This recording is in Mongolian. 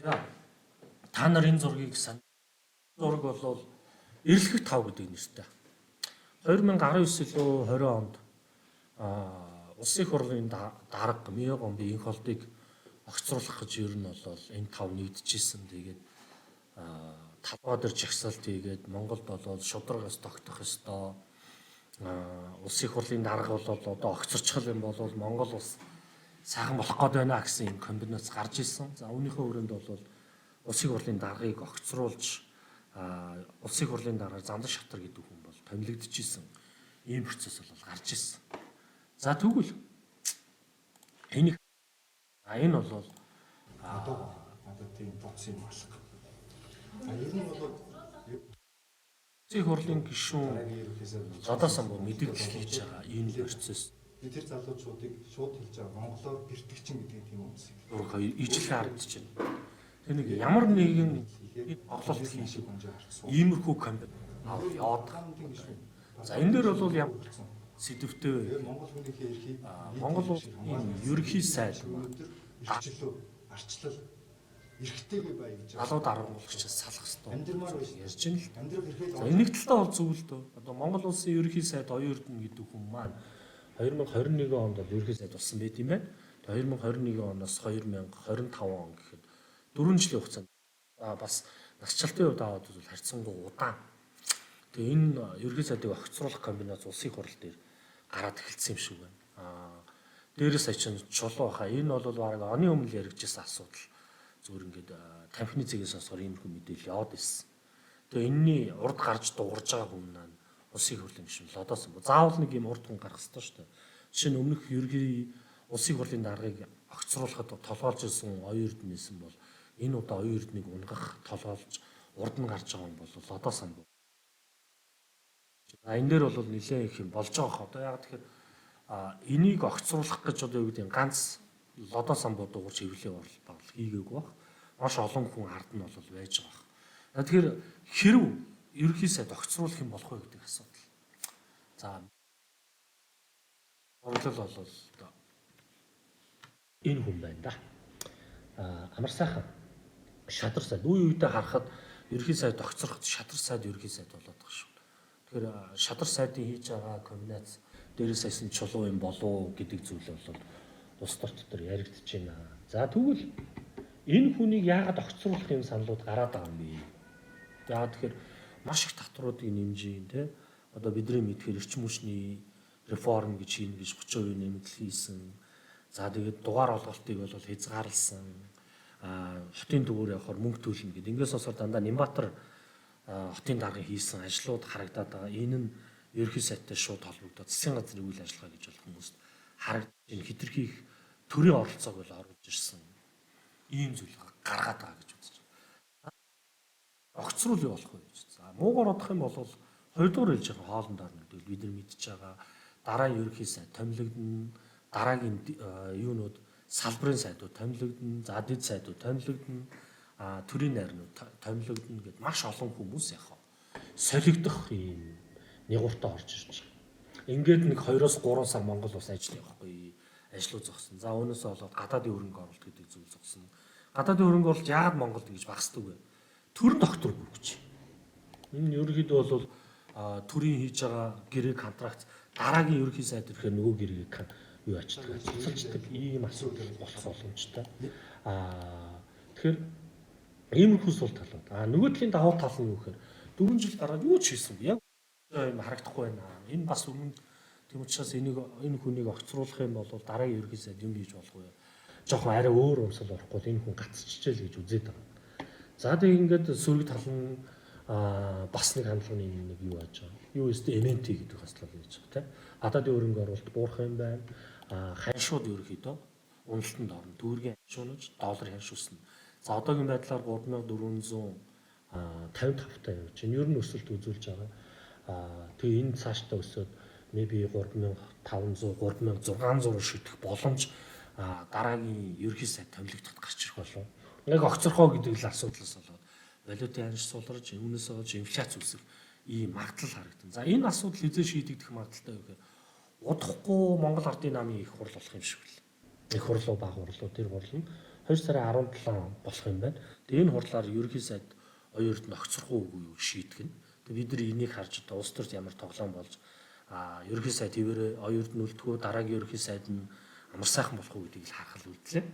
За, та нар энэ зургийг сан зураг бол Эрлэхэг тав гэдэг нэртэй. 2019 илүү 20 онд улсын их хурлын дарга Миягомби инх холдыг огцруулах гэж ер нь бол энэ тав нэгдэжсэн. Тэгээд талбай дээр жагсаалт хийгээд Монголд бол шударгаас тогтох ёстой. Улсын их хурлын дарга бол одоо огцорчих юм бол Монгол улс сайхан болох гээд байна гэсэн юм комбинац гарч ирсэн. За, үүнийхээ өрөөнд бол улсын их хурлын даргыг огцруулж улсын их хурлын даргаар Зандан Шатар гэдэг хүн бол томилогдчихсэн ийм процесс бол гарч ирсэн. За, тэгвэл энэ энэ бол надад тийм бодсон юм алга. А ер нь бол улсын их хурлын гишүүн дараагийн ерөнхий Зодоо самбуу мэдээлэл хийж байгаа энэ процесс тэр залуучуудыг шууд хэлж байгаа, монголоор бэртгчин гэдэг тийм үгс. зураг хоёр ижил харагдаж байна. Тэр нэг ямар нэгэн оглолт хийх хийх шиг хэмжээ гарсан. иймэрхүү комбин яваад. За, энэ дээр бол ямар сэдвтэй вэ? Тэгэхээр Монгол хүнийхээ эрхийг Монгол улсын ерөнхий сайд өнөөдөр эрхчлөө, арчлал эрхтэйгээ бай гэж залуу дарангуулагчаас салах ёстой амьдрмаар биш. ярьж байна л. Амьдрах эрхээ За, энэ нэг талдаа бол зөв л дөө. Одоо Монгол улсын ерөнхий сайд Оюун Эрдэнэ гэдэг хүн маань 2021 онд бол ерөнхий сайд болсон байт юм байна. 2021 оноос 2025 он гэхэд 4 жилийн хугацаанд бас насжилтын хувьд аваад үзвэл харьцангуй удаан. Тэгээ энэ ерөнхий сайдыг огцруулах комбинац улсын их хурал дээр гараад эхэлсэн юм шиг байна. Дээрээс сая чинь чулуу хаа энэ бол бараг оны өмнө яригдчихсан асуудал. Зүгээр ингээд тамхины цэгээс сонсохоор иймэрхүү мэдээлэл яваад ирсэн. Тэгээ энэний урд гарч дуурж байгаа хүн маань улсын их хурлын гишүүн Лодоос юм. Заавал нэг юм урд хүн гарах ёстой шүү дээ. Жишээ нь өмнөх ерөнхий улсын их хурлын даргаыг огцруулахад толгойлж ирсэн Оюун Эрдэнэсэн бол энэ удаа Оюун Эрдэнэийг унгах толгойлж урд нь гарч байгаа хүн бол Лодоос юм. За, энэ дээр бол нэлээд их юм болж байгаа хаа. Одоо яг тэгэхээр энийг огцруулах гэж одоо юу гэдэг нь ганц Лодоо самбуу дуугарч хэвлэлийн урал багл хийгээгүй бах. Маш олон хүн ард нь бол байж байгаа бах. Тэгэхээр хэрв ерөнхий сайд огцруулах юм болох уу гэдэг асуудал. За, урлал бол одоо энэ хүн байна да. Амар сайхан шадар сайд үе үедээ харахад ерөнхий сайд огцроход шадар сайд ерөнхий сайд болоод байгаа шүү. Тэгэхээр шадар сайдын хийж байгаа комбинац дээрээс саясан чулуу юм болов гэдэг зүйл бол улс төр дотор яригдж байна. За, тэгвэл энэ хүнийг яагаад огцруулах юм саналууд гараад байгаа юм бэ? Яагаад тэгэхээр маш их татваруудыг нэмж юм те. Одоо бидний мэдхээр эрчим хүчний реформ гэж хийнэ гэж 30% нэмэгдэл хийсэн. За, тэгээд дугаар олголтыг бол хязгаарласан. Хотын төвөөр явахаар мөнгө төлнө гэдэг. Ингээс сонсоор дандаа Нямбатар хотын даргын хийсэн ажлууд харагдаад байгаа. Энэ нь ерөнхий сайдтай шууд холбогдоод засгийн газрын үйл ажиллагаа гэж бол хүмүүст харагдаж байна. Хэтэрхий их төрийн оролцоог бол оруулж ирсэн. Ийм зүйл гаргаад байгаа гэж үзэж байна. Огцруул юу болох вэ гэж. За, муугар одох юм бол хоёрдугаар хэлж байгаа хоолнд орно гэдэг бид нар мэдж байгаа. Дараа нь ерөнхий сайд томилогдно. Дараагийн юунууд салбарын сайдууд томилогдно. За, дэд сайдууд томилогдно. Төрийн найрнууд томилогдно гэд маш олон хүмүүс яг солигдох ийм нягууртаа орж ирж байгаа. Ингээд нэг 2-оос 3 сар Монгол улс ажил явахгүй. Ажлуу зогсон. За, үүнээсээ болоод гадаадын хөрөнгө оруулалт гэдэг зүйл зогсон. Гадаадын хөрөнгө оруулалт яагаад Монголд ингэж багасдаг вэ? Төрөн докторгүй гэж. Энэ ерөнхийдөө бол төрийн хийж байгаа гэрээ контракт дараагийн ерөнхий сайд ирэхээр нөгөө гэрээг юу ачдаг, цуцалждаг ийм асуудал болох боломжтой. Тэгэхээр иймэрхүү сул талууд. Нөгөө талын давуу тал нь юу гэхээр 4 жил гараад юу ч хийсэн. Яг юм харагдахгүй байна. Энэ бас өмнө тийм учраас энийг энэ хүнийг огцруулах юм бол дараагийн ерөнхий сайд юм хийж болох вэ? Жохон арай өөр умсал орохгүй бол энэ хүн гацчихжээ л гэж үзээд байгаа. За, тэг ингээд сөрөг тал нь бас нэг хандлагын нэг юу яаж байгаа. USD MNT гэдэг хослол хийж байгаа тийм. Гадаадын хөрөнгө оруулалт буурах юм байна. Ханшууд ерөнхийдөө уналтанд орно. Төгрөгийн ханш унаж, доллар ханш өснө. За, одоогийн байдлаар 3455 таа явж байна. Ер нь өсөлт үзүүлж байгаа. Тэгээ энэ цаашдаа өсөөд maybe 3500, 3600 руу шүтэх боломж дараагийн ерөнхий сайд томилогдоход гарч ирэх болов. Яг огцорхоо гэдэг л асуудлаас болоод валютын ханш суларж, үүнээс болж инфляц үүсэх ийм магадлал харагдана. За, энэ асуудал хэзээ шийдэгдэх магадлалтай вэ гэхээр удахгүй Монгол Ардын намын их хурл болох юм шиг л. Их хурлуу, бага хурлуу, тэр хурл нь 2 сарын 17 болох юм байна. Тэгээ энэ хурлаар ерөнхий сайд оюун эрдэнэ огцрох уу үгүй юу шийдэх нь. Тэгээ бид нар энийг харж одоо улс төрт ямар тоглоом болж ерөнхий сайд хэвээрээ оюун эрдэнэ үлдэх үү, дараагийн ерөнхий сайд нь амар сайхан болох уу гэдгийг л харах л үлдлээ.